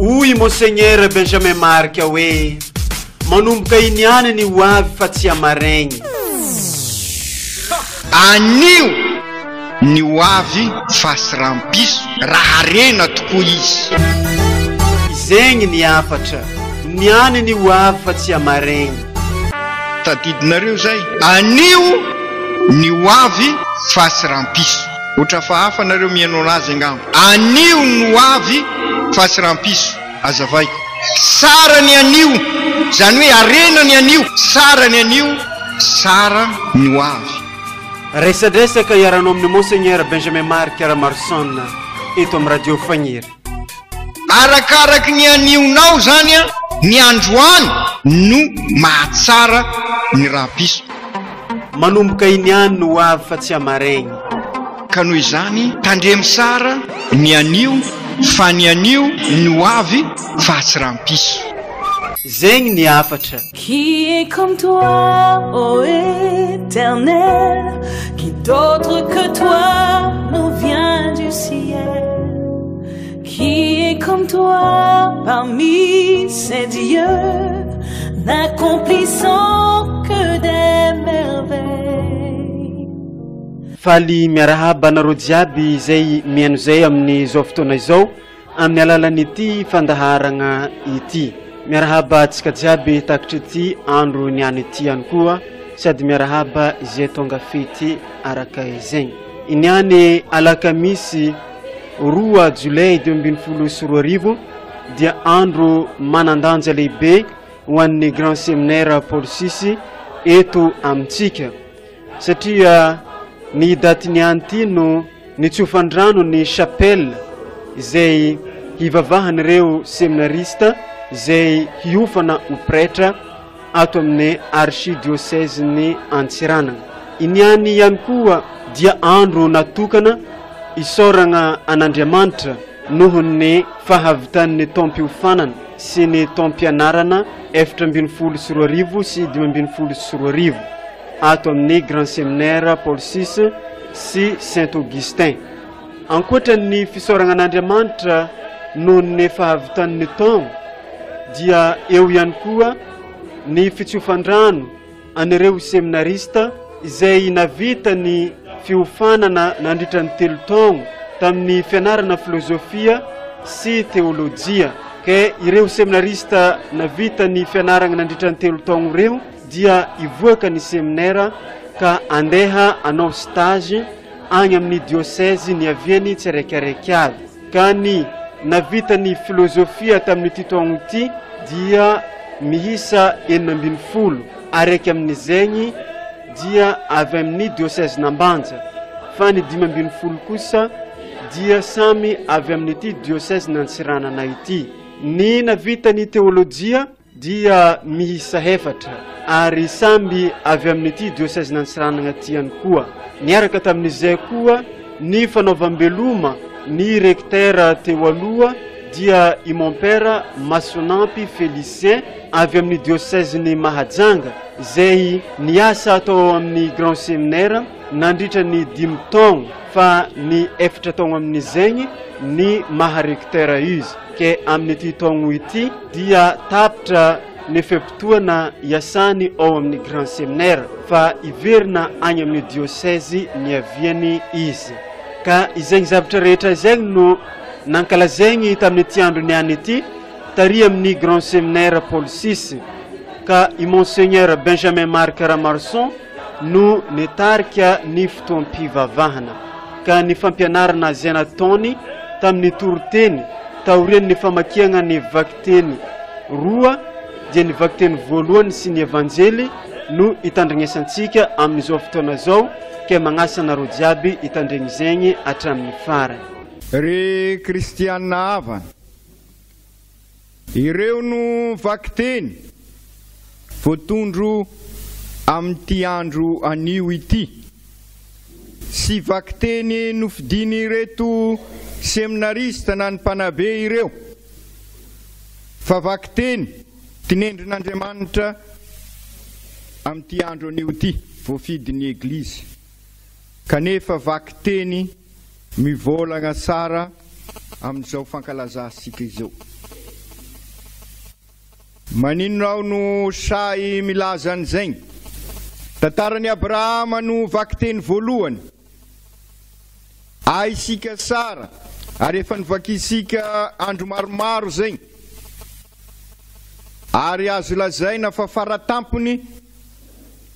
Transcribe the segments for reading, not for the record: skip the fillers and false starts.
Hoy i Monseigneur Benjamin Marc hoe, Manomboka iny ihany ny ho avy fa tsy hamaregny. Anio ny ho avy fa sy rampiso raha harena tokoa izy. Zegny ny hafatra, niany ny ho avy fa tsy hamaregny. Tadidinareo zay? Anio ny ho avy fa sy rampiso. Ohatra hafahafa nareo mihaino anazy angamba. Anio ny ho avy fa tsy rampiso. Azavaiko. Tsara ny anio, izany hoe harena ny anio, tsara ny anio, tsara ny ho avy. Resadresaka iarahanao amin'i Monseigneur Benjamin Marc Ramaroson eto amin'ny Radio Fagniry. Arakaraky ny anionao izany ny androany no mahatsara ny rahapiso. Manomboka iny ihany no ho avy fa tsy hamaregny. Ka noho izany tandremo tsara ny anio fa ny anio no ho avy fa tsy rahampiso. Zegny ny hafatra. Qui est comme toi, ô Éternel, qui d'autre que toi nous vient du ciel? Qui est comme toi parmi ces dieux, n'accomplissant que des merveilles? Faly miarahaba anareo jiaby izay mihaino izay amin'izao fotoana izao amin'ny alalan'ity fandaharagna ity. Miarahaba antsika jiaby takitry ity andro niany ity ihany koa sady miarahaba izay tonga fety araka izegny. Niany alakamisy Roa jolay 2015 dia andro manan-danja lehibe ho an'ny Grand Séminaire Paul VI eto amintsika satria ny daty niany ity no nitsofan-drano ny chapelle izay hivavahan'ireo seminarista izay hiofana ho pretra ato amin'ny Archidiocèse-n'i Antsiranana. Iniany ihany koa dia andro natokana isaoragna an'Andriamanitra noho ny fahavitan'ny taom-piofanana sy ny taom-pianarana 2014 sy 2015 ato amin'ny Grand Séminaire Paul VI sy Saint Augustin. Ankoatra ny fisaoragna an'Andriamanitra noho ny fahavitan'ny taogno dia eo ihany koa ny fitsofan-drano an'ireo seminarista izay navita ny fiofanana nandritra ny telo taogno tamin'ny fianarana filozofia sy teolojia. Ka ireo seminarista navita ny fianarana nandritra ny telo taogno ireo dia hivoaka ny seminera ka andeha hanao stage any amin'ny diôsezy niaviany tsiraikaraiky avy. Ka ny navita ny filôzôfia tamin'ity taogno ity dia miisa 16, araiky amin'izegny dia avy amin'ny diôsezin'Ambanja, fa ny 15 kosa dia samy avy amin'ity diôsezin'Antsiranana ity. Ny navita ny teôlôjia dia miisa efatra ary samby avy amin'ity diosezin'Antsiranana ity ihany koa. Niaraka tamin'izay koa ny fanaovam-beloma ny rektera teo aloha dia i Mompera Masonampy Félicien avy amin'ny diosezin'i Mahajanga izay niasa tao amin'ny Grand Séminaire nandritra ny dimy taogno fa ny efatra taogno amin'izegny ny maha rektera izy. Ke amin'ity taogno ity dia tapitra ny fe-potoana iasany ao amin'ny Grand Séminaire fa hiverina any amin'ny diocèse niaviany izy. Ka izegny zavatra rehetra izegny no nankalazaigny tamin'ity andro niany ity tary amin'ny Grand Séminaire Paul VI. Ka i Monseigneur Benjamin Marc Ramaroson no nitarika ny fotoam-pivavahana, ka ny fampianarana izay nataony tamin'ny toriteny taorian'ny famakiagna ny vakiteny roa dia ny vakiteny voalohany sy ny Evanjely no hitandrignesantsika amin'izao fotoana izao, ke magnasa anareo jiaby hitandregny zegny hatramin'ny farany. Ry kristiana havana, Ireo no vakiteny voatondro amin'ity andro anio ity sy vakiteny nofidin'ireto seminarista na ny mpanabe ireo fa vakiteny tinendrin'Andriamanitra amin'ity andro anio ity voafidin'ny Eglizy kanefa vakiteny Mivolagna tsara amin'izao fankalazantsika izao. Maninona aho no sahy milaza an'izay? Tantaran'i Abrahama no vakiteny voalohany. Haintsika tsara ary efa novakintsika andro maromaro izay. Ary azo lazaina fa faratampony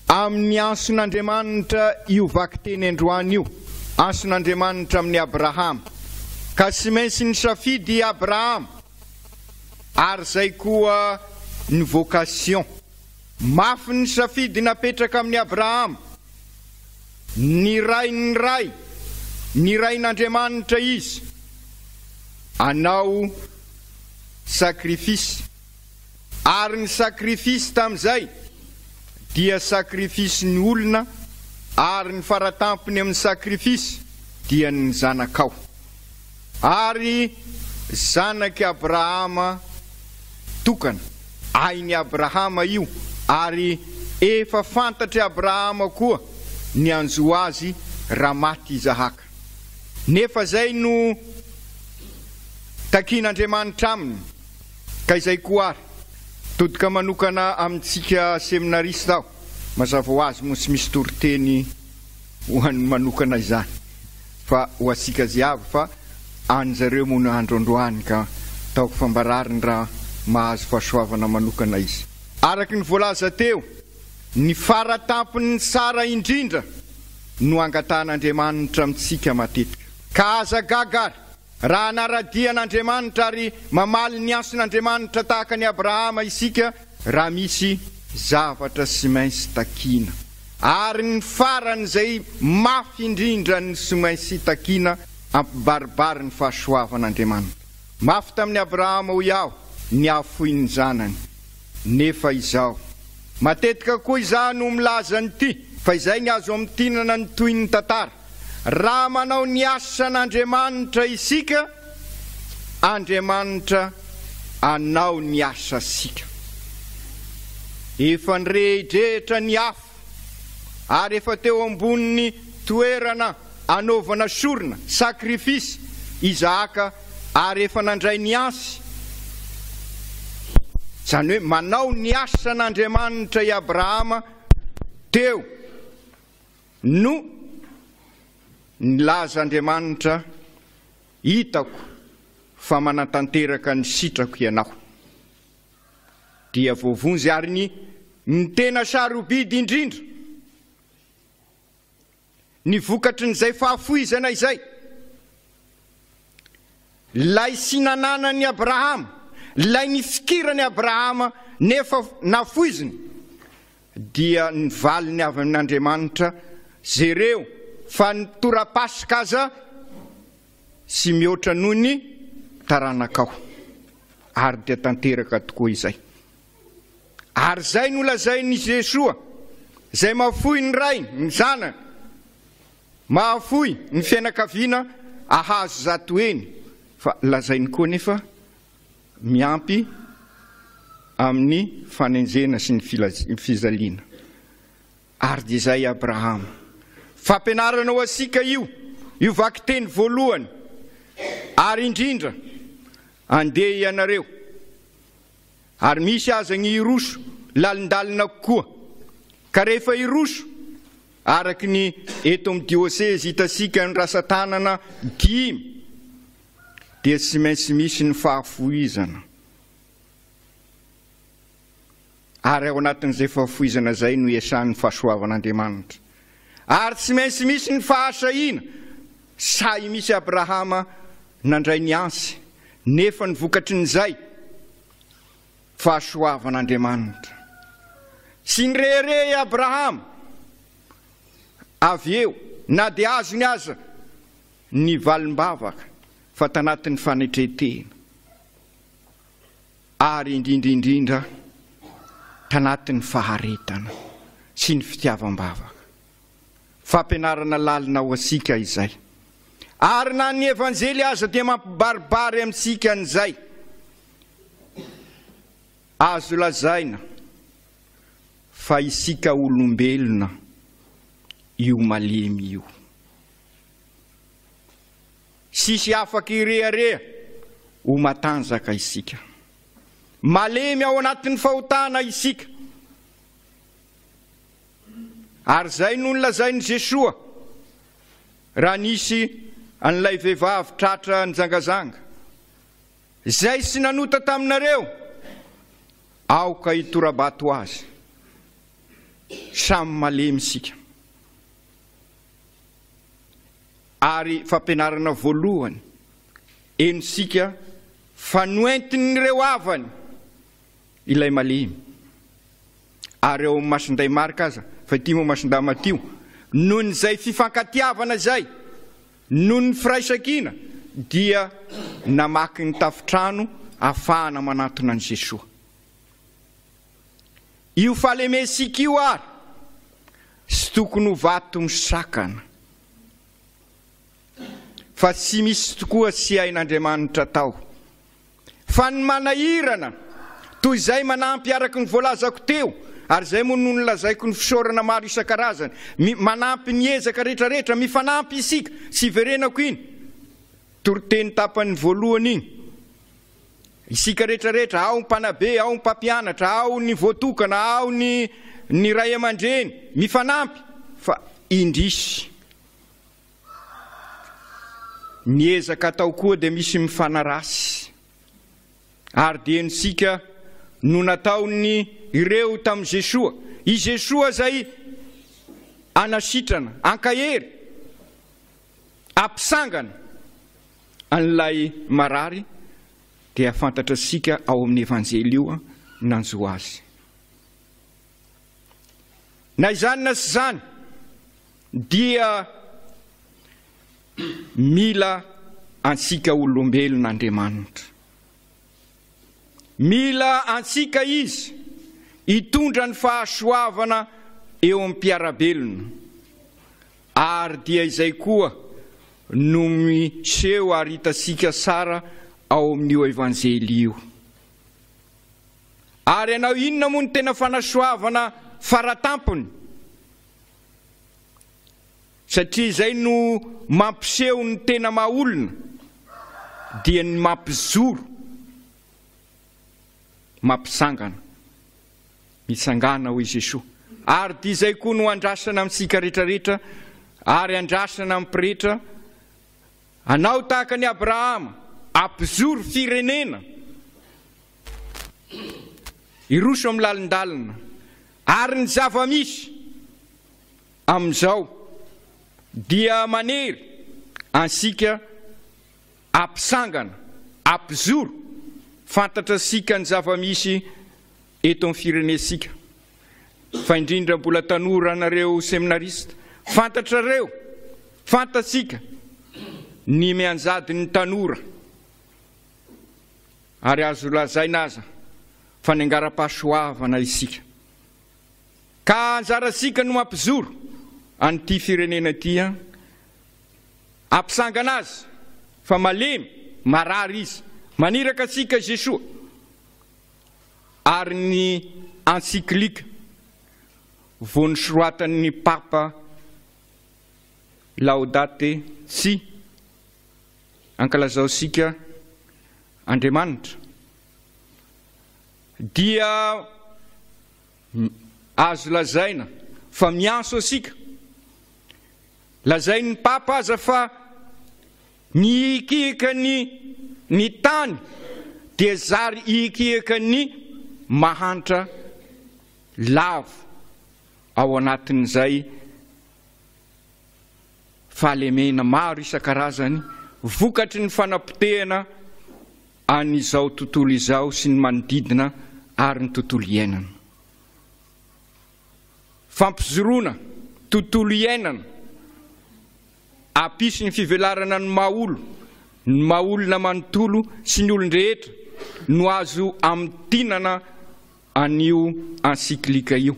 amin'ny antson'Andriamanitra io vakiteny androany io, antson'Andriamanitra amin'i Abrahama. Ka tsy maintsy nisafidy i Abrahama, ary izay koa ny vocation. Mafy ny safidy napetraka amin'i Abrahama. Ny rain'ny ray, ny rain'Andriamanitra izy. Anao sacrifice. Ary ny sacrifice tamin'izay dia sacrifice ny olona ary ny faratampony amin'ny sacrifice dia ny zanakao. Ary zanak'i Abrahama tokana, ain'i Abrahama io ary efa fantatr'i Abrahama koa ny hanjo azy raha maty Isahaka. Nefa izay no takian'Andriamanitra aminy. Ka izay koa ary. Todika manokana amintsika seminarista aho, mazava ho azy moa tsy misy toriteny ho an'ny manokana izany fa ho antsika jiaby fa an'zareo moa no andro androany ka ataoko fa mba rariny raha mahazo fahasoavana manokana izy. Araka ny voalaza teo, ny fara tampon'ny tsara indrindra no angatahan'Andriamanitra amintsika matetika. Ka aza gaga ary Raha hanara-dia an'Andriamanitra ary mamaly ny antson'Andriamanitra tahaka an'i Abrahama isika, raha misy zavatra tsy maintsy takiana, ary ny faran'izay mafy indrindra ny tsy maintsy takiana, ampibaribary ny fahasoavan'Andriamanitra. Mafy tamin'i Abrahama, hoy aho, ny hahafoy ny zanany. Nefa izao. Matetika koa izaho no milaza an'ity, fa izay ny azo amintinana ny tohin'ny tantara. Raha manao ny asan'Andriamanitra isika, Andriamanitra anao ny asasika. Efa nirehidrehitra ny afo ary efa teo ambonin'ny toerana anaovana sorona, sacrifice, Isahaka ary efa nandray ny ansy. Izany hoe manao ny asan'Andriamanitra i Abrahama teo. No nilaza Andriamanitra, Hitako fa manatanteraka ny sitrako ianao. Dia voavonjy ary ny ny tena sarobidy indrindra, ny vokatrin'izay fahafoizana izay. Ilay tsy nananan'i Abrahama, ilay nifikiran'i Abrahama nefa nafoiziny, dia ny valiny avy amin'Andriamanitra, jereo fa ny tora-pasika aza tsy mihoatra noho ny taranakao. Ary dia tanteraka tokoa izay. Ary izay no lazain'i Jesoa, izay mahafoy ny rainy, ny zanany, Mahafoy ny fianakaviana ahazo zatoheny fa lazainy koa nefa miampy amin'ny fanenjehana sy ny fijaliana. Ary dia izay Abrahama. Fampianarana ho antsika io, io vakiteny voalohany. Ary indrindra, andeha ianareo. Ary misy aza ny hiroso lalindalina kokoa. Ka rehefa hiroso, Araka ny eto amin'ny diosezy hitantsika ny rasa-tanana dimy dia tsy maintsy misy ny fahafoizana. Ary ao anatin'izay fahafoizana izay no iasan'ny fahasoavan'Andriamanitra. Ary tsy maintsy misy ny fahasahiana. Sahy misy Abrahama nandray ny antsy, nefa ny vokatrin'izay fahasoavan'Andriamanitra. Tsy nirehareha i Abrahama avy eo, na dia azony aza ny valim-bavaka, fa tanatin'ny fanetren-tena, ary indrindra indrindra tanatin'ny faharetana sy ny fitiavam-bavaka. Fampianarana lalina ho antsika izay. Ary na ny Evanjely aza dia mampibaribary amintsika an'izay. Azo lazaina fa isika olombelona io malemy io. Tsisy afaka hirehareha ho matanjaka isika. Malemy ao anatin'ny fahotana isika. Ary izay no nolazain'i Jesoa raha nisy an'ilay vehivavy tratra nijangazanga, Izay tsy nanota taminareo, aoka hitora-bato azy. Samy malemy isika. Ary fampianarana voalohany, henontsika fa noentin'ireo havany ilay malemy. Ary ao amin'ny Masindahy Marka aza, fa ity moa Masindahy Matio, noho ny izay fifankatiavana izay, noho ny firaisankina, dia namaky ny tafontrano ahafahana manantona an'i Jesoa. Io fahalementsika io ary tsy tokony ho vato misakana, fa tsy misy tokoa tsy hain'Andriamanitra atao. Fa ny manahirana, toy izay manampy araka ny voalazako teo, ary izay moa no nolazaiko ny fisaorana maro isan-karazany, mi, manampy ny ezaka rehetrarehetra, mifanampy isika, tsy iverenako iny toriteny tapany voalohany iny. Isika rehetrarehetra, ao ny mpanabe, ao ny mpampianatra, ao ny voatokana, ao ny ny ray aman-dreny, mifanampy, fa indrisy. Ny ezaka atao koa dia misy mifanarasy. Ary dia henontsika no nataon'ny ireo tamin'i Jesoa. I Jesoa izay anasitrana, ankahery, ampisangana an'ilay marary dia fantatrasika ao amin'ny Evanjely io nanjo azy. Na izany na tsy izany dia mila antsika olombelona Andriamanitra. Mila antsika Izy hitondra ny fahasoavana eo amin'ny mpiara-belona. Ary dia izay koa no miseho ary hitantsika tsara ao amin'io Evanjely io. Ary ianao inona moa no tena fanasoavana faratampony? Satria izay no mampiseho ny tena maha olona dia ny mampijoro, mampisangana. Mitsangàna hoy Jesoa. Ary dia izay koa no andrasana amintsika rehetrarehetra ary andrasana amin'ny pretra, anao tahaka an'i Abrahama, ampijoro firenena. Hiroso amin'ny lalindalina. Ary ny zava-misy amin'izao dia manery antsika hampisangana, hampijoro. Fantatrasika ny zava-misy eto amin'ny firenentsika, fa indrindra mbola tanora anareo seminarista. Fantatrareo, fantatsika ny mianjady ny tanora. Ary azo lazaina aza fa niangaram-pahasoavana isika. Ka anjarantsika no mampijoro an'ity firenena ity an! Hampisangana azy fa malemy, marary izy. Maniraka antsika Jesoa. Ary ny encyclique vao nosoratan'ny Papa Laudate si. Ankalazaosika Andriamanitra dia azo lazaina fa miantso antsika. Lazain'ny Papa aza fa mihikiaka ny ny tany dia zary hihikiaka ny mahantra lavo ao anatin'izay fahalemena maro isan-karazany vokatry ny fanapotehana an'izao tontolo izao sy ny manodidina ary ny tontolo iainana. Fampijoroana tontolo iainana hampisy ny fivelarana ny maha-olo, ny maha-olona manontolo sy ny olon-drehetra no azo amintinana an'io encyclique io.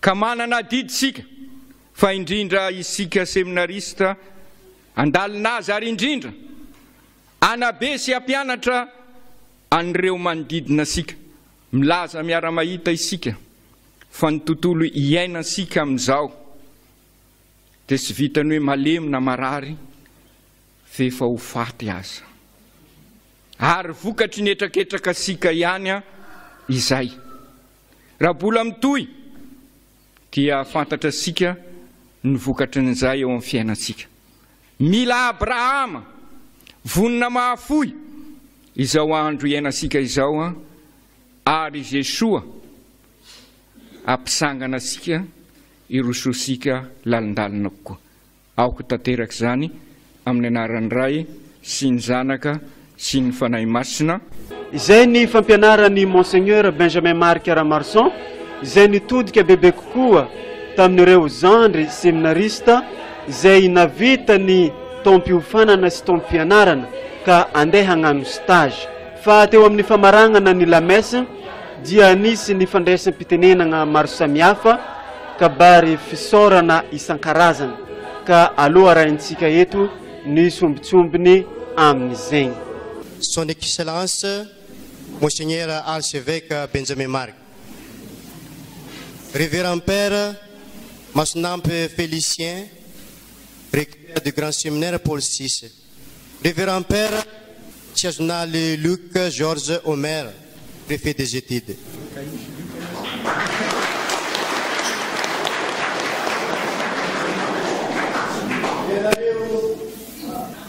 Ka manana adidy isika, fa indrindra isika seminarista handalina azy ary indrindra hanabe sy hampianatra an'ireo manodidina antsika. Milaza miara-mahita isika fa ny tontolo iainantsika amin'izao dia tsy vitan'ny hoe malemy na marary fa efa ho faty aza. Ary vokatry ny hetraketraka sika ihany izay. Raha bola mitohy dia fantatra sika ny vokatrin'izay eo amin'ny fiainantsika. Mila Abrahama vonona mahafoy izao andro iainantsika izao ary Jesoa hampisangana antsika hirosoantsika lalindalina kokoa. Aoka ho tanteraka izany amin'ny anaran'ny Ray sy ny Zanaka sy ny Fanahy Masina. Izay ny fampianaran'i Monseigneur Benjamin Marc Ramaroson izay nitodika bebe kokoa tamin'ireo zandry seminarista izay navita ny taom-piofanana sy taom-pianarana ka andeha hagnano stage. Fa teo amin'ny famaragnana ny lamesse dia nisy ny fandraisam-pitenenagna maro samihafa, kabary fisaorana isan-karazany ka aleo arahintsika eto ny sombintsombiny amin'izegny. Son Excellence Monseigneur Archevêque Benjamin Marc, Révérend Père Masonampy Félicien, Recteur du Grand Séminaire Paul VI, Révérend Père Tsiazonaly Luc Georges Omer, Préfet des études.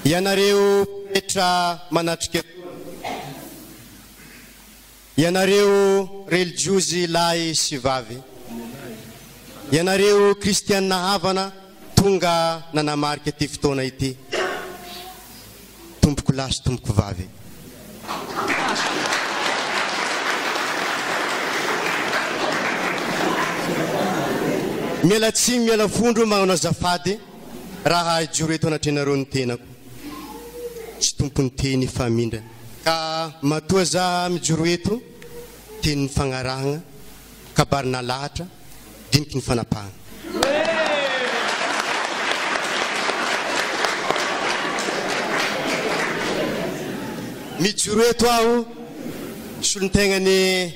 Ianareo pretra manatrika etoana. Ianareo relijiozy lahy sy vavy. Ianareo kristiana havana tonga nanamarika ity fotoana ity. Tompoko lahy sy tompoko vavy. Miala tsiny miala fondro magnano azafady raha hijoro eto anatrehanareo ny tenako. Tsy tompon'ny teny famindrana. Ka matoa za mijoro eto, tenin'ny fagnarahagna, kabary nalahatra, diniky ny fanapahagna. Mijoro eto aho, solontegnan'ny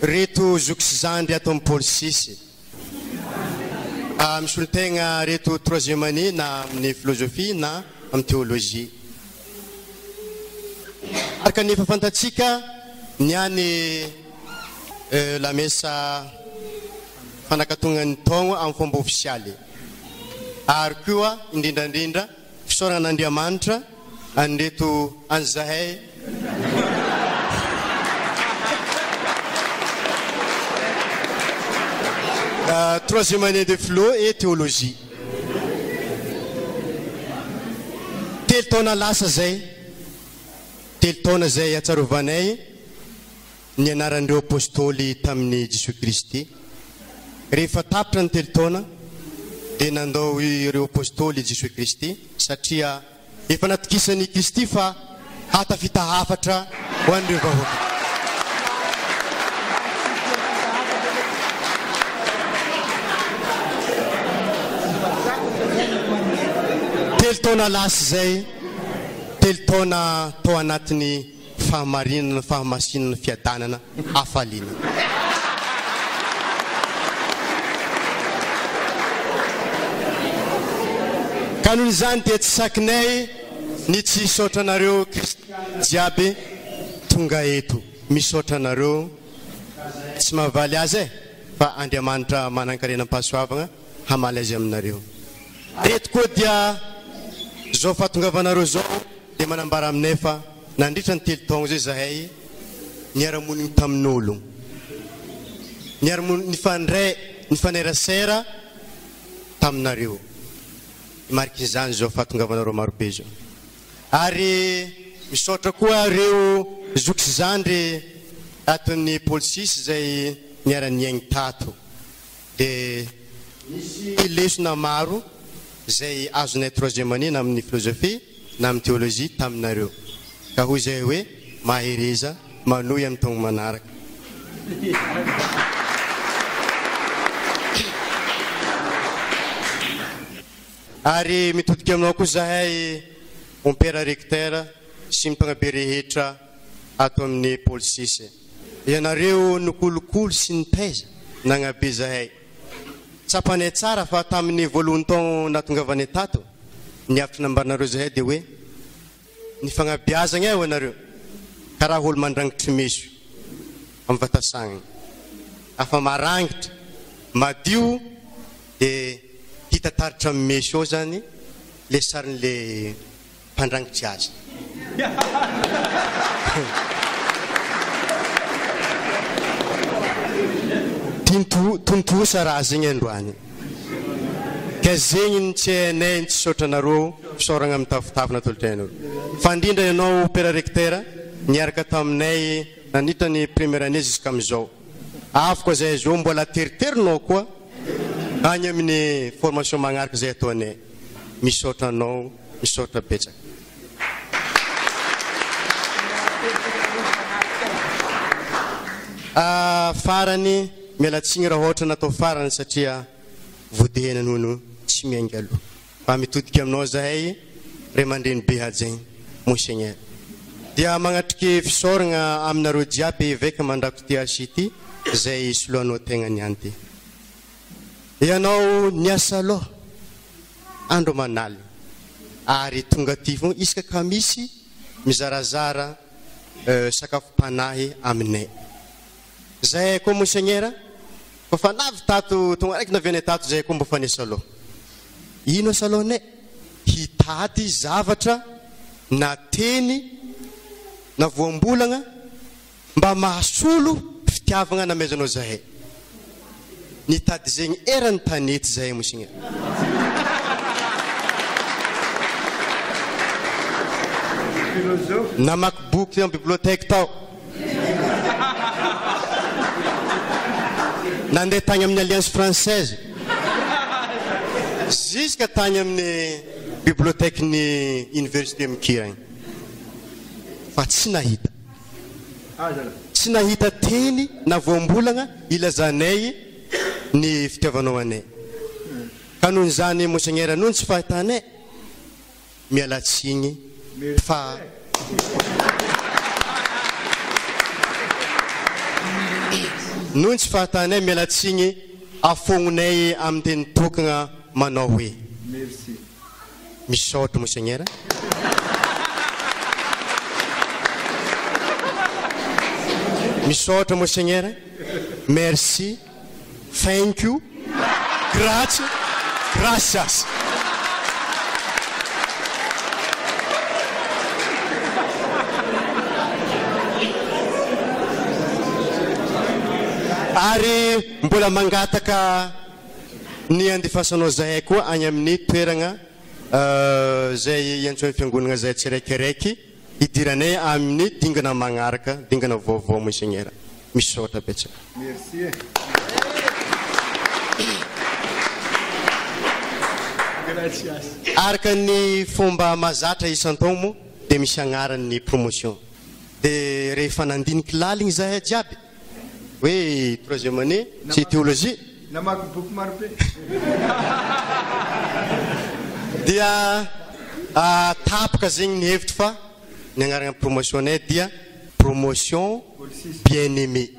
reto zoky sy zandry ato amin'ny Pôle six. Misolo tegna reto troisième année na amin'ny philosophie na amin'ny théologie. Araka ny efa fantatsika, niany lamesa fanakatonan'ny taogno amin'ny fomba ofisialy. Ary koa indrindra indrindra fisaorana an'Andriamanitra an'ireto an'izahay Troisième année de philo et théologie. Telo taona lasa izay, telo taona izay atsarovanay ny anaran'ireo Apostoly tamin'i Jesoa Kristy. Rehefa tapitra ny telo taona dia nandao ireo Apostoly i Jesoa Kristy satria efa natokisan'i Kristy fa hahatafita hafatra ho an'ireo vahoaka. Telo taona lasa izay, telo taona tao anatin'ny Fahamarinana, fahamasinana, fiadanana, hafaliana. Ka noho izany dia tsy sakinay ny tsy hisaotra anareo kristiana jiaby tonga eto. Misaotra anareo tsy mahavaly azy e, fa Andriamanitra manankarenam-pahasoavagna hamaly azy aminareo. Reto koa dia zao fahatongavanareo zao dia manambara aminay fa nandritra ny telo taogno zay zahay niara-monigny tamin'olo, niara-monigny nifandray, nifanerasera taminareo. Marikin'izany zao fahatongavanareo marobe zao. Ary misaotra koa ireo zoky sy zandry ato amin'ny Pôle six izay niara-niaigny tato. Dia nisy lesona maro izay azonay troisième année na amin'ny philosophie na amin'ny théologie taminareo. Ka hoy izahay hoe mahereza manohy amin'ny taogno manaraka. Ary mitodika aminao koa izahay Mompera Recteur sy ny mpagnabe rehetra ato amin'ny Pôle six. Ianareo nikolokolo sy nitaiza nagnabe zahay. Tsapanay tsara fa tamin'ny voalohany taogno nahatongavanay tato, ny hafatra nambaranareo zahay dia hoe, ny fagnabeazagna ho anareo. Karaha olo mandrangitry meso amin'ny vatasagniny. Afa marangitra, madio dia hita taratra amin'ny meso ao zany le sarin'le mpandrangitry azy. Tontosa raha zegny androany. Ka zegny ny tsy hainay ny tsy saotra anareo fisaoragna mitafotafo natolotray anareo. Fa indrindra ianao Père Recteur niaraka taminay nandritra ny première année jusqu'amin'izao. Afaka zay zao mbola teriterinao koa any amin'ny formation magnaraka zay ataonay. Misaotra anao, misaotra betsaka. Farany, miala tsiny raha ohatra natao farany satria vodihena nono tsy miainga aloha. Fa mitodika aminao zahay ray aman-dreny be hajaina, Monseigneur. Dia magnatrike fisaoragna aminareo jiaby Eveka mandrako ty HI ty zay soloanao tegna niany ty. Ianao niasa aloha andro aman'alina ary tonga aty foana isaka ka misy mizarazara sakafom-panahy aminay. Zahay koa Monseigneur fa fa navy tato tonga araiky navianay tato zahay koa mba fa niasa aloha. Ino asa alohanay? Hitady zavatra na teny na voambolagna Mba mahasolo fitiavagna namezanao zahay. Nitady zegny eran'ny tanety zahay Monseigneur. Namaky boky tao bibliothèque tao. Nandeha tagny amin'ny Alliance Française. Jusque tagny amin'ny bibliothèque-n'ny université Mikira agny. Fa tsy nahita. Tsy nahita teny na voambolagna ilazanay ny fitiavanao anay. Ka noho izany Monseigneur noho ny tsy fahitanay, miala tsiny fa. Noho ny tsy fahitanay miala tsiny afognonay amin'ny teny tokagna manao hoe. Misaotra Monseigneur. Misaotra Monseigneur. Merci. Thank you. Grazie. Gracias. Ary mbola mangataka ny andefasanao zahay koa any amin'ny toeragna izay iantsoan'ny fiangonagna zahay tsiraikiraiky hidiranay amin'ny dingana magnaraka, dingana vaovao Monseigneur. Misaotra betsaka. Merci e. Gracias. Araka ny fomba mahazatra isan-taogno moa dia misy agnarany ny promotion. Dia rehefa nandiniky laligny zahay jiaby Hoe troisième année sy théologie. Namaky boky marobe. Dia tapaka zegny ny hevitro fa ny agnarana promotion-nay dia promotion bien aimé.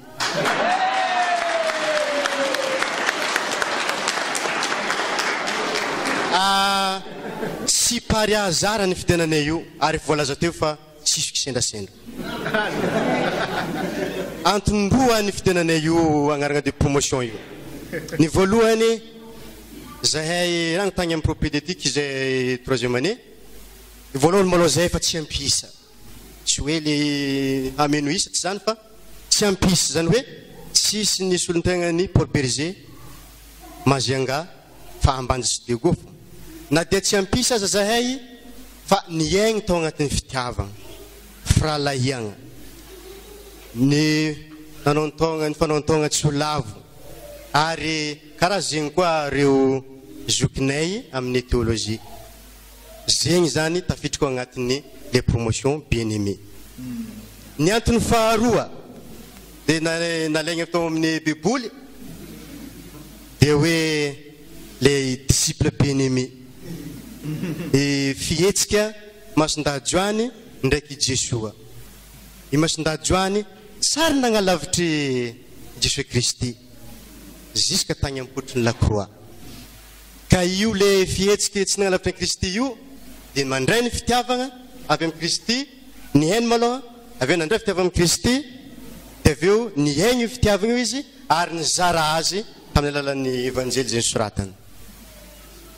Tsy par hasard ny fidiananay io ary efa voalaza teo fa Tsisy kisendrasendra. Antony roa nifidiananay io agnarana de promotion io. Ny voalohany, zahay rano tagny amin'ny propédeutique izay troisième année, ny voalohany malôha zahay efa tsy ampy isa. Tsy hoe le hameno isa, tsy zany fa tsy ampy isa, zany hoe tsisy ny solontegnan'ny Port Bergé, Majunga, fa ambany sy Diego fo. Na dia tsy ampisa aza zahay fa niaigny tao agnatin'ny fitiavagna, firahalahiagna, ny nanaontaogna, ny fanaontaogna tsy ho lavo ary karaha zegny koa reo zokinay amin'ny théologie. Zegny zany tafiditra koa agnatin'ny le promotion bien aimé. Ny antony faharoa dia nalaigna avy tao amin'ny baiboly dia hoe le disciple bien aimé. I fihetsika Masindahy Joany ndraiky i Jesoa. I Masindahy Joany tsary nagnalavitr'i Jesoa Kristy jusque tagny am-pototry ny la croix. Ka io le fihetsika tsy nagnalavitra an'i Kristy io dia mandray ny fitiavagna avy amin'i Kristy, nihaino malôha. Avy eo nandray fitiavana amin'i Kristy, dia avy eo nihaino io fitiavana io izy ary nizara azy tamin'ny alalan'ny Evanjely izay nosoratany.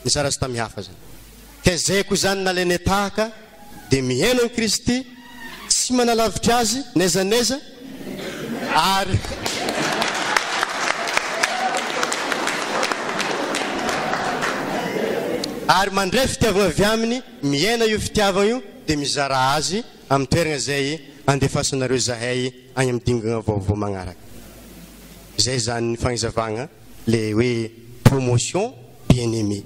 Nizara azy tamin'ny hafa izany. Ka izay koa izany nalainay tahaka dia mihaino an'i Kristy, tsy manalavitra Azy n'aiza n'aiza, ary ary mandray fitiavana avy Aminy, miaina io fitiavana io dia mizara azy amin'ny toerana izay andefasanareo izahay any amin'ny dingana vaovao magnaraka. Izay izany ny fagnazavagna le hoe promotion bien aimé.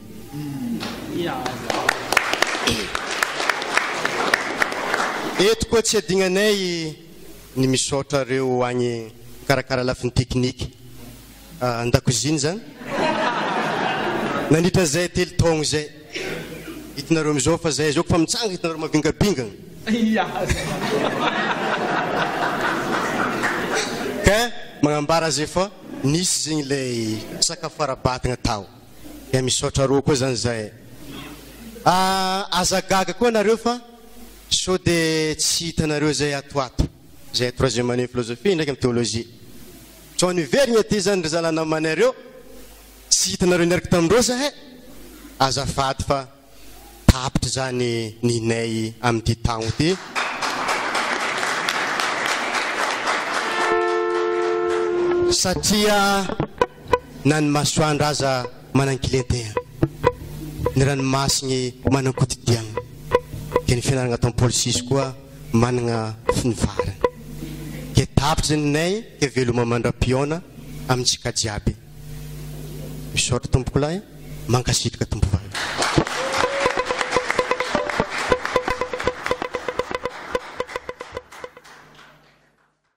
Eto koa tsy adignanay ny misaotra reo agny mikarakara lafiny teknika andakoziny zany nandritra zay telo taogno zay. Hitanareo amizao fa zay zao fa mitsanga hitanareo mavingabingana. Ka magnambara zay fa nisy zegny ilay sakafo ara-batagna tao. Dia misaotra roa koa zany zay. Aza gaga koa nareo fa sao dia tsy hitanareo zay ato ato. Zay troisième année philosophie ndraiky am théologie. Sao niverigna aty zany ry zalahy namanay reo, tsy hitanareo niaraka tamindreo zahay. Azafady fa tapitra zany ninay amin'ity taogno ty. Satria na ny masoandro aza manan-kilenteha, ny ranomasigny manan-kodidiagna, dia ny fianaragna ataon'i Paoly sisy koa managna finivarany. Ke tapitra zany ninay ke veloma mandra-pihaona amintsika jiaby. Misaotra tompokolahy, mankasitraka tompovavy.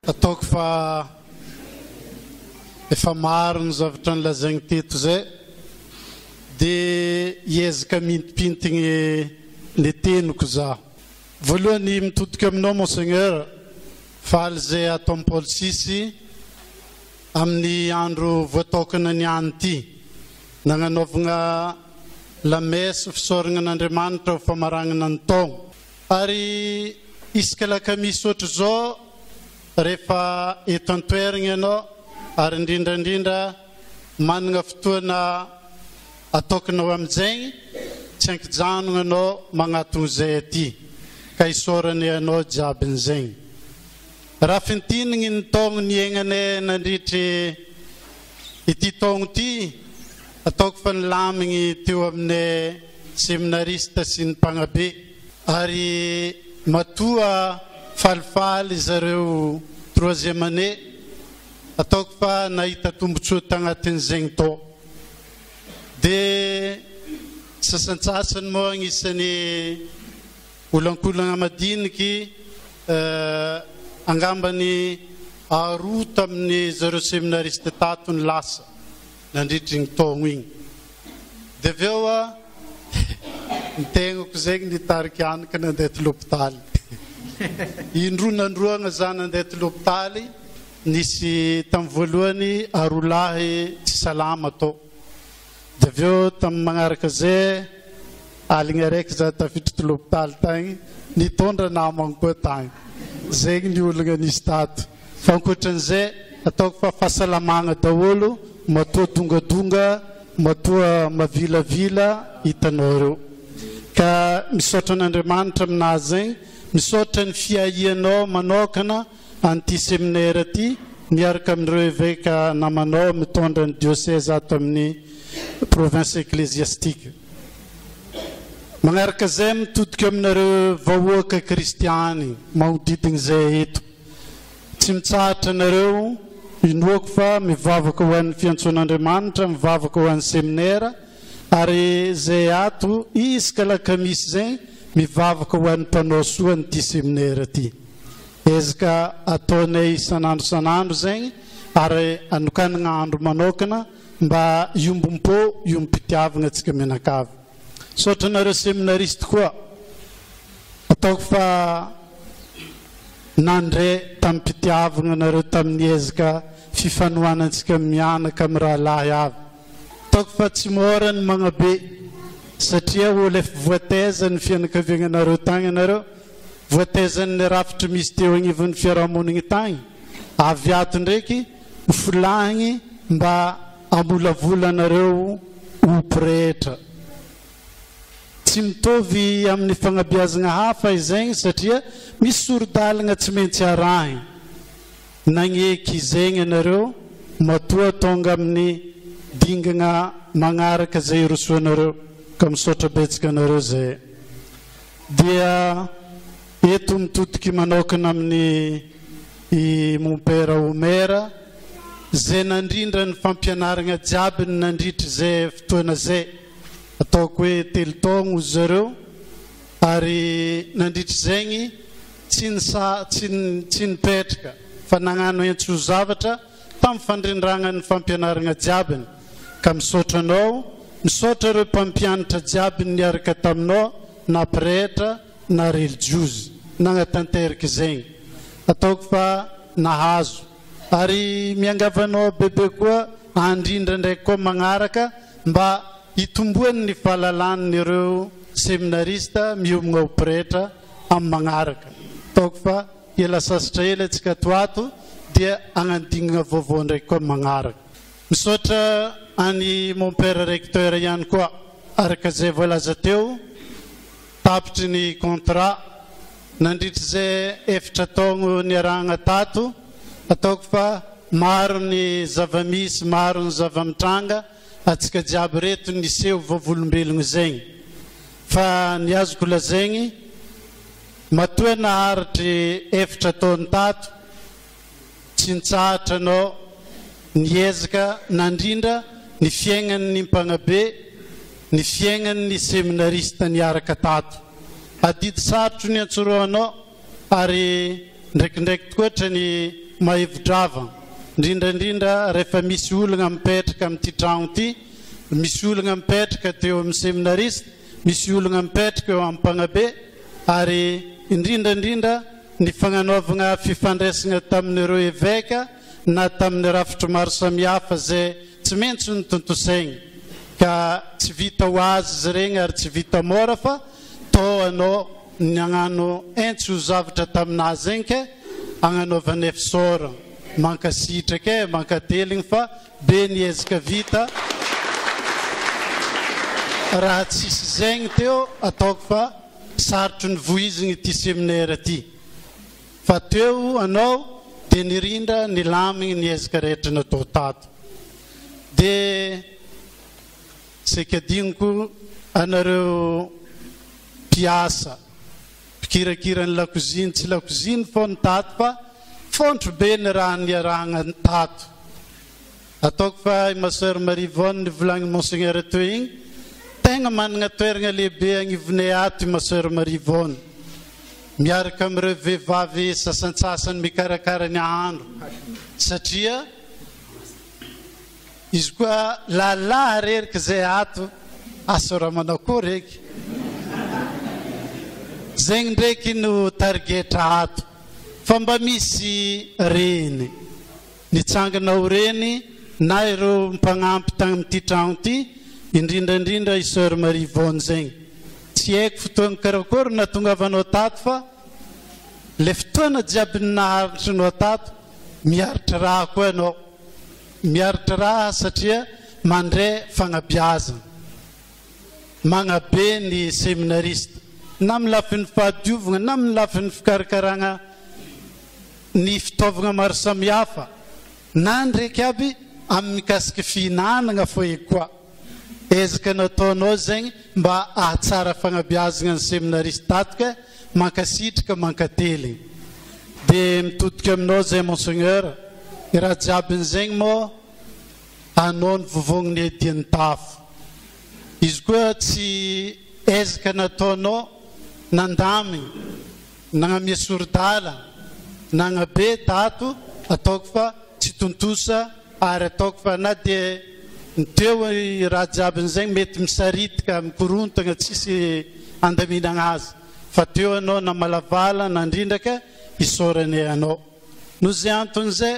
Ataoko fa efa maro ny zavatra nolazainy teto izay dia hiezaka mintimpintigny ny teniko za. Voalohany mitodika aminao Monseigneur, faly izay ato am Paul six amin'ny andro voatokana niany ity nagnanaovagna lamesse fisaoragna an'Andriamanitra ho famaragnana ny taogno. Ary isaka alakamisy ohatr'izao rehefa eto an-toerana ianao ary indrindra indrindra manana fotoana ataokinao amin'izegny, tsy ankijanona anao magnatogno izay aty ka isaoranay anao jiabin'izegny. Raha fintinigny ny taogno niaignanay nandritry ity taogno ity, ataoko fa nilamigny teo aminay seminarista sy ny mpagnabe ary matoa falifaly zareo troisième année, ataoko fa nahita tombotsoa tagnatin'izegny tao. Dia sasantsasany moa agnisan'ny olankolagna madiniky angambany aroa tamin'ny zareo seminariste tato ny lasa nandritry igny taogno igny. Dia avy eo a, ny tegnako zegny nitarika anaka nandeha ty l'hôpitaly. Indroa nandroagna za nandeha ty l'hôpitaly, nisy tamin'ny voalohany aroa lahy tsy salama tao. Dia avy eo tamin'ny magnaraka zay, aligny araiky za tafiditra ty l'hôpitaly tagny, nitondra namagno koa tagny. Zegny ny olagna nisy tato. Fa ankoatran'izay, ataoko fa fahasalamagna daholo, matoa dongadonga, matoa mavilavila, hitanao ireo. Ka misaotra an'Andriamanitra aminazy zegny, misaotra ny fiahianao manokana an'ity seminaire ity miaraka amin'ireo eveka namanao mitondra ny diocèse ato amin'ny province ecclésiastique. Magnaraka izay mitodika aminareo vahoaka kristiany magnodidina izay eto. Tsy mitsahatra nareo, inoako fa mivavaka ho an'ny fiantsoan'Andriamanitra, mivavaka ho an'ny seminera, ary izay ato isaka alakamisy izay mivavaka ho an'ny mpanao soa an'ity seminera ity. Ezaka ataonay isan'andro isan'andro izay ary anokanana andro manokana mba hiombom-po, hiombom-pitiavana antsika mianakavy. Misaotra anareo seminariste koa. Ataoko fa nandre tamim-pitiavana anareo tamin'ny ezaka fifanohanantsika mianaka mirahalahy avy. Ataoko fa tsy mora ny magnabe satria olo efa voataiza ny fianakaviagnanareo tagny anareo. Voatezan'ny rafitry misy teo agnivon'ny fiarahamonigny tagny, avy ato ndraiky folahigny mba hamolavola anareo ho pretra. Tsy mitovy amin'ny fagnabeazagna hafa izegny satria misy sori-dalagna tsy maintsy arahigny. Nagneky izegny anareo matoa tonga amin'ny dingagna magnaraka zay irosoanareo ka misaotra betsaka anareo zay. Dia eto mitodiky manokana amin'ny i Mompera Omer zay nandrindra ny fampianaragna jiaby nandritry zay fotoana zay, ataoko hoe telo taogno ozy zareo, ary nandritry zegny tsy nisa tsy tsy nipetraka fa nagnano entso zavatra tamin'ny fandrindragna ny fampianaragna jiabiny ka misaotra anao, misaotra ireo mpampianatra jiaby niaraka taminao na pretra na relijiozy nagnatanteraka zegny ataoko fa nahazo ary miangavy anao bebe koa andrindra ndraiky koa magnaraka mba hitomboan'ny fahalalan'ireo seminarista miomagna ho pretra amin'ny magnaraka. Ataoko fa hiala sasatra ela antsika ato ato dia hagnano dingana vaovao ndraiky koa amin'ny magnaraka. Misaotra an'i mon père recteur ihany koa araka izay voalaza teo, tapitry ny contrat nandritra izay efitra taogno niarahagna tato, ataoko fa maro ny zava-misy, maro ny zava-mitranga, Atsika jiaby reto niseho vavolombelogno zegny fa ny azoko lazaigny matoa naharitry efitra taona tato tsy nitsahatra anao niezaka nandrindra ny fiaignan'ny mpagnabe ny fiaignan'ny seminarista niaraka tato adidy sarotro ny antsorohanao Ary ndraikindraiky tokoatra ny mahevi-drava, indrindra indrindra rehefa misy olagna mipetraka amin'ity tragno ity, misy olagna mipetraka teo amin'ny seminarista, misy olagna mipetraka eo amin'ny mpagnabe, ary indrindra indrindra ny fagnanaovagna fifandraisagna tamin'ireo eveka na tamin'ny rafitry maro samihafa izay tsy maintsy notontosaigny, ka tsy vita ho azy izy regny ary tsy vita môra fa tô anao Nagnano entso zavatra taminazy zegny ke agnanaovanay fisaoragna, mankasitraka e, mankateligny fa be ny ezaka vita, raha tsisy zegny teo ataoko fa sarotro nivoizigny ity seminaire ty, fa teo anao de nirindra nilamigny ny ezaka rehetra natao tato, de saika adignoko anareo mpiasa, mpikirakira ny lakozia ny tsy lakozia ny fao ny tato fa fontro be ny raha niarahagna tato. Ataoko fa i ma soeur Marie Yvonne nivolagny Monseigneur teo igny, tegna managna toeragna lehibe agnivonay ato i ma soeur Marie Yvonne, miaraka amin'ireo vehivavy sasantsasany mikarakara ny ahandro satria Izy koa lahilahy reriky zay ato asa raha manao koa reky. Zegny ndreky no tarigetra ato fa mba misy reny nitsangana ho reny na ireo mpagnampy tamin'ity tragno ty indrindra indrindra i soeur Marie Yvonne zegny. Tsy haiko fotoagna karakory nahatongavanao tato fa le fotoagna jiaby naharitrinao tato miaritra raha koa ianao. Miaritra raha satria mandre fagnabiazana, magnabe ny seminarista na amin'ny lafiny fahadiovagna na amin'ny lafiny fikarakaragna ny fitaovagna maro samihafa na ndraiky aby amin'ny mikasiky fihinanagna fô eky koa. Ezaka nataonao zegny mba ahatsara fagnabiazagna ny seminarista ato ke mankasitraka mankateligny. De mitodika aminao zay Monseigneur, i raha jiabiny zegny moa anao ny vovogny edian'ny tafo. Izy koa tsy ezaka nataonao nandamigny, nagnamia sori-dalagna, nagnabe tato ataoko fa tsy tontosa Ary ataoko fa na dia ny teo i raha jiaby zegny mety misaritika, mikorontagna, tsisy andaminagna azy fa teo anao namalavala, nandrindraka, isaoranay anao. Noho izay antony izay,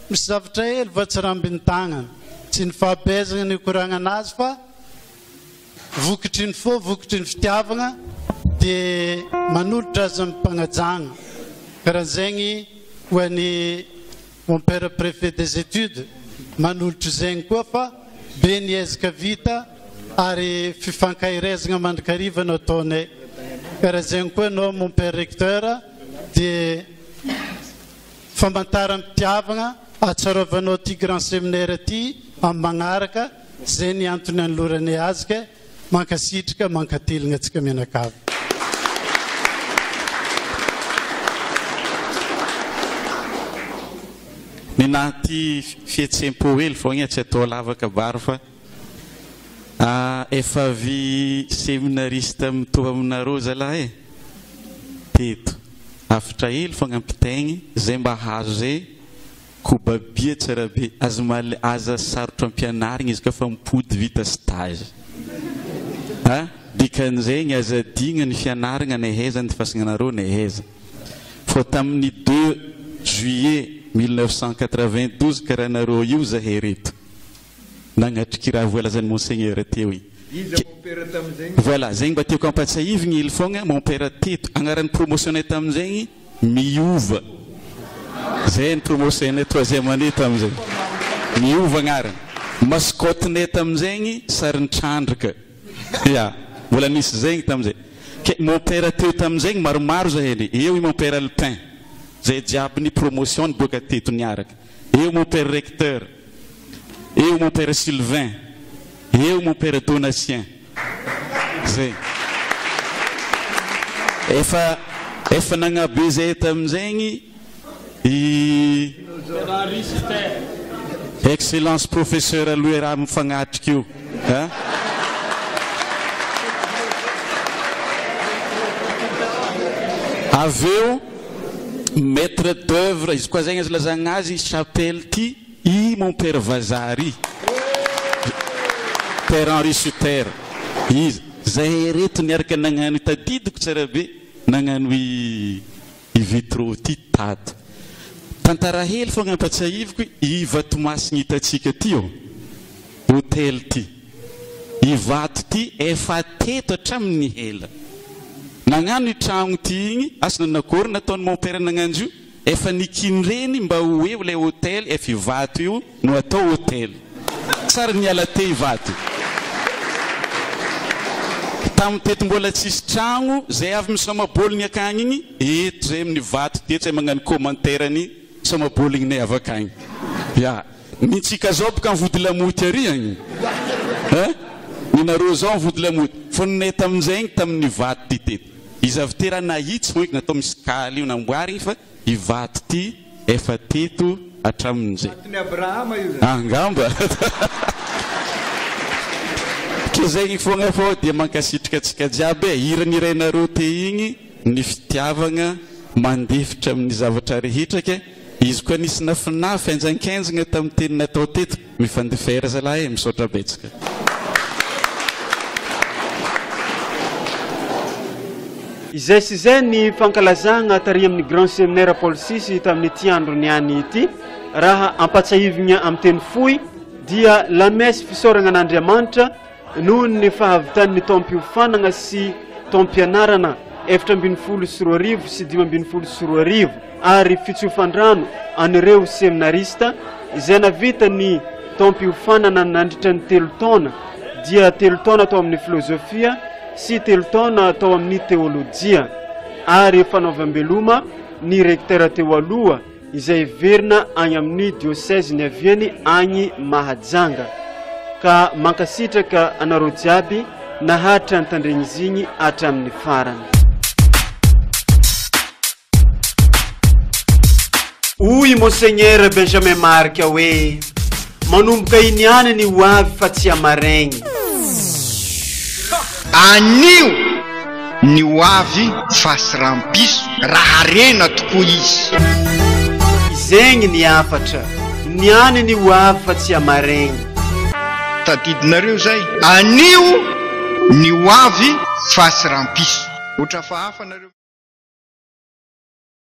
misy zavatra hely voatsirambin'ny tagnana, tsy ny fahabeazagna no ikoragnana azy fa vokatry ny fo, vokatry ny fitiavagna. Dia manolotra azy amim-pagnajagna karaha zegny ho an'i mon père préfet des études, manolotra zegny koa fa be ny ezaka vita ary fifankaherezagna mandrakariva no ataonay. Karaha zegny koa ianao mon père recteur dia famantaram-pitiavagna ahatsarovanao ty grand séminaire ty amin'ny magnaraka, zay ny antony anoloranay azy ka mankasitraka mankateligna antsika mianakavy. Nenaha ty fihetsem-po hely vao gna tsy atao lava kabary fa efa avy seminariste mitohy aminareo zalahy e! Teto. Hafitra hely fogna ampitaigny zay mba hahazo zay koba bia tsara be aza mal aza sarotra ampianarigny izy ka fa mipody vita stage a! Dikan'izegny aza adigna ny fianaragna neheza ny fasagnanareo neheza. Fô tamin'ny deux juillet 1992 karaha nareo io zahay reto nagnatriky raha voalazan'i Monseigneur teo igny. Iza mompera tamin'izegny? Voilà, zegny mba tiako ampatsiahivigny hely fogna, mompera teto, agnaran'ny promotion-nay tamin'izegny Miova. Zay ny promotion-nay troisième année tamin'izay. Miova agnarana. Mascotte-nay tamin'izegny sarin'ny trandraka. Ya, mbola nisy zegny tamin'izay. Ke mon père teo tamin'izegny maromaro zahay le, eo i mon père Alpin, zay jiaby ny promotion niboaka teto niaraka, eo mon père recteur, eo mon père Sylvain, eo mon père Donatien, zay. Efa efa nagnabe zahay tamin'izegny i Excellence Professeur Aloha raha mifagnatrika io a. Avy eo maître d'oeuvre izy koa zegny azo lazagna azy chapelle ty i mon père vazaha ry Père Henri Suter izy zahay reto niaraka nagnano tadidiko tsara be nagnano i I vitraux ty tato. Tantara hely fogna ampatsiahiviko i Vatomasina hitantsika ty ô. Hotel ty. I vato ty efa teto hatramin'ny ela. Nagnano i tragno ty igny, asa nanakory nataon'i mon père nagnanjo io, efa nikinireny mba ho eo ilay hotel efa i vato io no atao hotel. Tsara niala te Ivato. Tamin'ny teto mbola tsisy tragno, zay avy misaoma baoligny akagny igny, eto zay amin'ny vato teto zay magnano commentaire ny saoma baoligninay avy akagny. Ya, nintsika zao boka mivody lamoty ary agny. Hein? Ninareo zao mivody lamoty. Fô ninay tamin'izay igny tamin'ny vato ty teto. Izy avy te raha nahitsy fô eky natao misy kaly io namboarigny fa Ivato ty efa teto hatramin'izay. Vaton'i Abrahama io zany. Angamba. Ke zegny fogna fô dia mankasitraka antsika jiaby e. Hira nirainareo te igny ny fitiavagna mandefitra amin'ny zavatra rehetra ke. Izy koa nisy nafinafy henjankenjagna tamin'ny teny natao teto. Mifandefera zalahy e. Misaotra betsaka. Izay sy izay ny fankalazagna tary amin'ny Grand Séminaire Paul VI tamin'ity andro niany ity. Raha ampatsahivigna amin'ny teny fohy dia lamesy fisaoragna an'Andriamanitra noho ny fahavitan'ny taom-piofanagna sy taom-pianarana 2014 sy 2015 ary fitsofan-drano an'ireo seminarista izay navita ny taom-piofanana nandritra ny telo taona dia telo taona tao amin'ny filozofia sy telo taona tao amin'ny teolojia ary fanaovam-beloma ny rektera teo aloha izay heverina any amin'ny dioseze niaviany any Mahajanga. Ka mankasitraka anareo jiaby naharitra nitandregny izy igny hatramin'ny farany. Hoy i Monseigneur Benjamin Marc hoe, Manomboka iny ihany ny ho avy fa tsy hamaregny. Anio ny ho avy fa sy rampiso raha harena tokoa izy. Zegny ny hafatra, niany ny ho avy fa tsy hamaregny. Tadidinareo zay? Anio ny ho avy fa sy rampiso. Otra hafahafa nareo.